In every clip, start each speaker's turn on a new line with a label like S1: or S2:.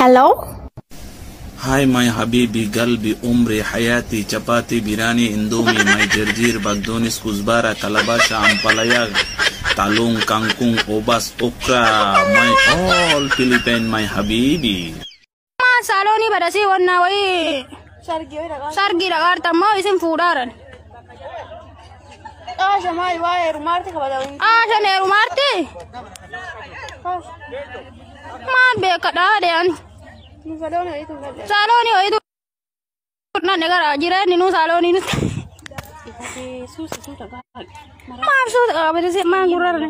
S1: Hello?
S2: Hi my habibi, galbi, umri, hayati, chapati, biryani, indomie, my jarjir, bagdonis, kuzbara, kalabasha, ampalaya, talong, kangkung, obas, okra, my all Philippine, my habibi.
S1: Saaloonii badasii wannaa wayii sargii dhaqaarta ammoo isin fuudhaaran.
S3: Asha maali waa'ee heerumaarti kabajaa.
S1: Ashan heerumaarti? Maal beeka dhaadhe ani.
S3: Saaloonii wayiitu galee.
S1: Saaloonii wayiitu nanne gara jireenyi nuu saaloonii nutti. Maaf suuta qabate maan gurrarne.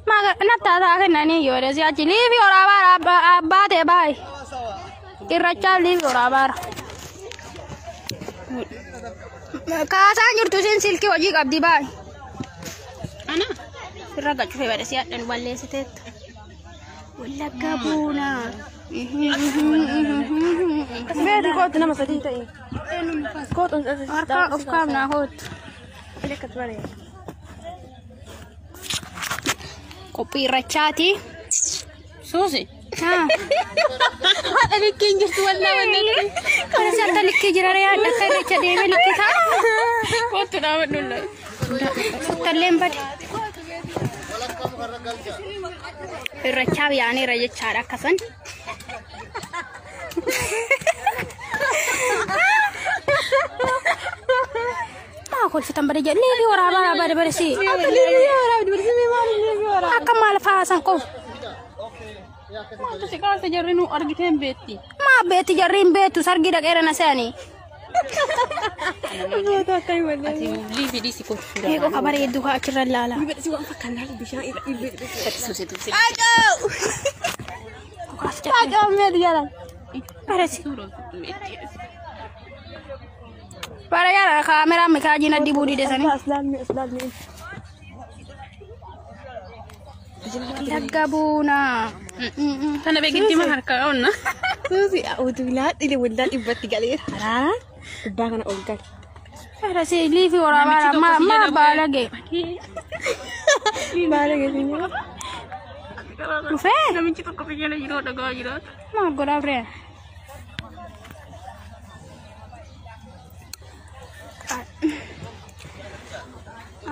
S1: Maa nattaa taa kennanii yoo desi achi liifi waraabaara abbaa ta'e baay'ee. Irrachaa liifi waraabaara. Kaasaan jirtu isin silkii hojii qabdi baay'ee.
S4: Ana?
S1: Irra gachufee badhasii hadhan balleessiteetta. Wallagga buuna.
S3: Beeti kootu nama sadii ta'i. Kootu
S1: Harkaa of kaafnaa kootu. Qophii irrachaati.
S4: Suusi.
S3: Haadha likkiin jirtu wallaa wannatti.
S1: Kana si'atta likkii jira yaadda akka irracha deemee likkii ta'a.
S4: Kootu dhaabadhu laa.
S1: Suttalleen bade. Irrachaa biyyaaniirra jechaadha akkasan. Maa kolfitan bade jedhe liifii waraabaa bade bade si. Akka maal faasan qofu.
S4: Maaltu si kaase jarri nu argitee hin beekti.
S1: Maa beetti jarri hin beektu sargii dhaqeera na se'anii.
S4: Ati liifii dhiisi kootu suuraa.
S1: Eegoo ka bareeddu kaa achirra ilaala.
S4: Suusi tuusi.
S1: Baresi. Bara yara kaameraa mikaajiin addi buudii desanii. Wallagga buuna.
S4: Tana beekitti ma harkaa qabna.
S3: Suusi utubilaa dhile waldaa dhibbatti galeera. Haraaraan gubbaa kana ol gale.
S1: Baresi liifii waraabaara maa maa baalage.
S3: Baala geessinya.
S1: Dhufee?
S4: Namichi tokko biyya yeroo dhagaa jiraatu.
S1: Maal godhaa firee?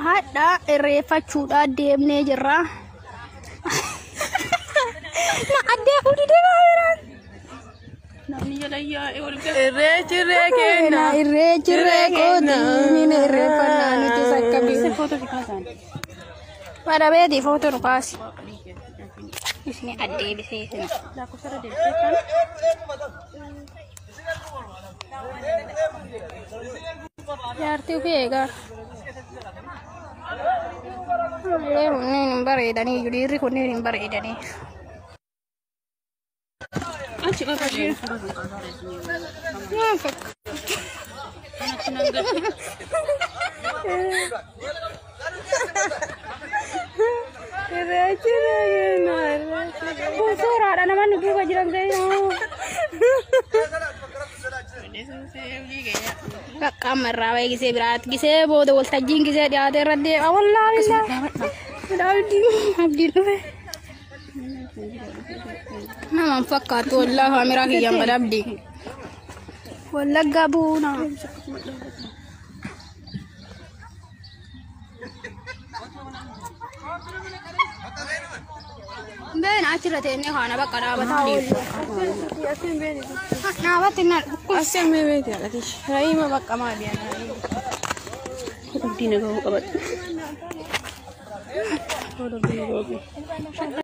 S1: Hadha irreeffachuudhaan deemnee jirra. Na addee fuudhii deemaa jiraan.
S4: Namni jala yaa'ee ol gala.
S3: Irreechi irree kenna.
S1: Irreechi irree kooti ni irreeffannaa nuti sakka bifa.
S4: Footoo si kaasaan.
S1: Bada beeti footoo nu kaasi. Isni addee bisee isin.
S4: Lakkoofsarra deebisee kan.
S1: Jaartii ofii eegaa. Illee kunneen hin bareedanii iyyuu dhiirri kunneen hin bareedanii.
S4: Achi qofa deemu.
S1: Maal fakkaata?
S4: Kanatti nan galu.
S3: Irreechi irree kenna.
S1: Kun suuraadha namoonni duuba jiran ta'ee. Bakka amma irraa bahee gisee biraatti gisee booda waltajjiin gisee dhiyaate irra deema. Wallaahi abdiin abdiin dhufe. Nama hin fakkaatu wallaahi kaameraa kiyyaan bada abdii. Wallagga buuna. Been achirra teennee kaana bakka dhaabataa deemu.
S3: Asiin beeni.
S1: Dhaabatti na
S3: Asiin beeti haadha. Raayima bakka maali ana.
S4: Abdii nagahuu qabadhu. Abdii nagahuu.